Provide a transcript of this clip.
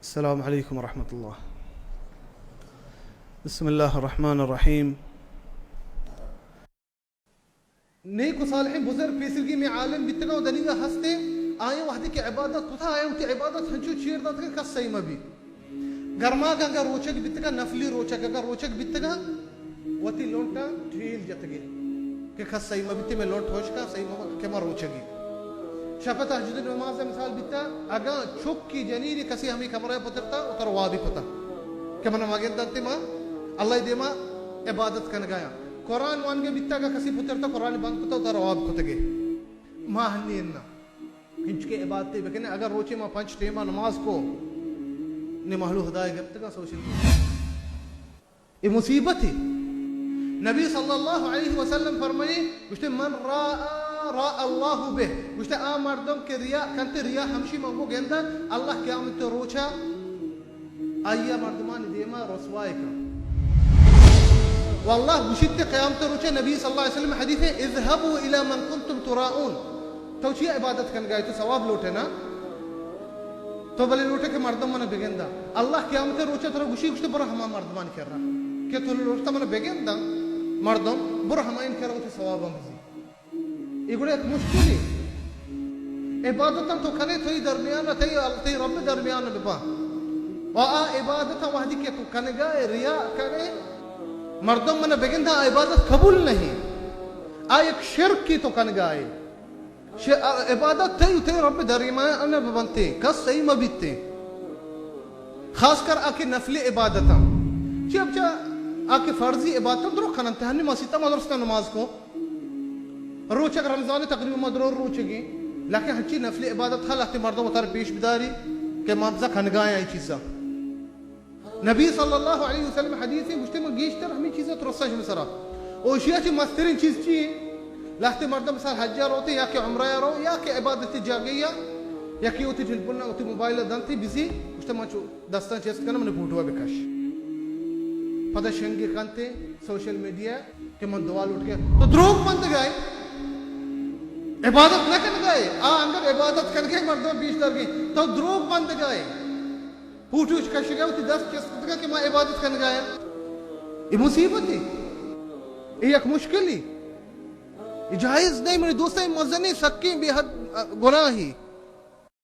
السلام علیکم ورحمۃ اللہ۔ بسم اللہ الرحمن الرحیم۔ نیک و صالحیں بزرگ پیسرگی میں عالم بیتگاں و دنیگا ہستیں، آیاں وہدے کہ عبادت کتا، آیاں وتی عبادت ہنچو چیر داتگا کس سہی مہ بی۔ گرماگ اگاں روچگ بیتگا، نفلی روچگ اگاں روچگ بیتگا، وتی لنٹا ٹھیل جتگے کہ کس سہی مہ بیتے، میں لنٹ ہوشکا سہی مہ کہ ما روچگی۔ شپ تہجد نماز مثال بیتا، اگاں چکی جنینی کسی ہمیں کمرہ پترتا، اتر وابی کتا کہ من مگندنتے ما اللہ دیما عبادت کنگایا۔ قرآن وانگے بیتا، اگاں کسی پترتا قرآن بند کتا، اتر واب کتگے۔ ما ہنی انا انچکے عبادتے بکنے، اگر روچے ما پنچ ٹیما نماز کو، نے محلو ہدای گپتگا سوشل میڈیا۔ اے مصیبت ہے۔ نبی صلی اللہ علیہ وسلم فرمائی، گوشتے، من راء، راء اللہ بہ۔ گوشتے، آ مردم کہ ریا کنتے، ریا ہمشی من کو گندن، اللہ قیامت روچا آئی ء مردمانی دیما رسوائے کن۔ و اللہ گوشیت قیامت روچے، نبی صلی اللہ علیہ وسلم حدیث ہے، اذهبوا الى من كنتم تراءون۔ تو چیا عبادت کنگائے؟ تو ثواب لوٹے نا؟ تو بلے لوٹے کہ مردم من بگندا۔ اللہ قیامت روچے ترا گوشی، گوشتے برو ہما مردمان کرا کہ تو لوٹتا من بگندا مردم، برو ہما ان کرا تو ثواب ہم بزی۔ اے گڑا یک مشکلے۔ عبادتاں تو کنے تئی درمیان، تئی، تئی رب درمیان ببا۔ و آ عبادتاں وہدی کہ تو کنگائے، ریا کنے، مردم من بگندہ، آ عبادت قبول نہیں۔ آ یک شرکی تو کنگائے۔ ش-، آ عبادت تئی، تئی رب درمیان ببنتے، کس سہی مبیتے۔ خاص کر آ کہ نفلی عبادتاں۔ چی اب چا آ کہ فرضی عبادتاں درو کننتے، ہنی مسیتا مدرستا نماز کو۔ روچگ رمضان تقریباً ما درو روچگی، لیکن ہنچی نفلی عبادت ہا لہتے مردم وتارا پیش بداری کہ ما بزاں کنگایاں اے چیزاں۔ نبی صلی اللہ علیہ وسلم حدیث گوشتے، من گیشتر ہمیں چیزاں ترساں شمے سرا۔ اوشیا چی مسترین چیز چی؟ لہتے مردم مثال حجا روتے یا کہ عمرہ رو یا کہ عبادت جاگہیا، یا کہ وتی ٹیلیفون وتی موبائل دنتے بزی، گوشتے من چو دستاں چست کناں، منی فوٹو ء بکش۔ پدا شنگ کنتے سوشل میڈیا کہ من دعا لوٹ کے۔ تو دروگ بندگائے، عبادت نہ کنگائے۔ آ اندر عبادت کنگے مردم پیش درگی۔ تو دروگ بندگائے۔ فوٹو اچ کشگا، وتی دست چست کتگا کہ ما عبادت کنگائے۔ اے مصیبت ہے۔ اے یک مشکل ہے۔ اے جائز نہیں، منی دوستاں، اے مزنیں سکیں بے حد، ا، گناہ ہے۔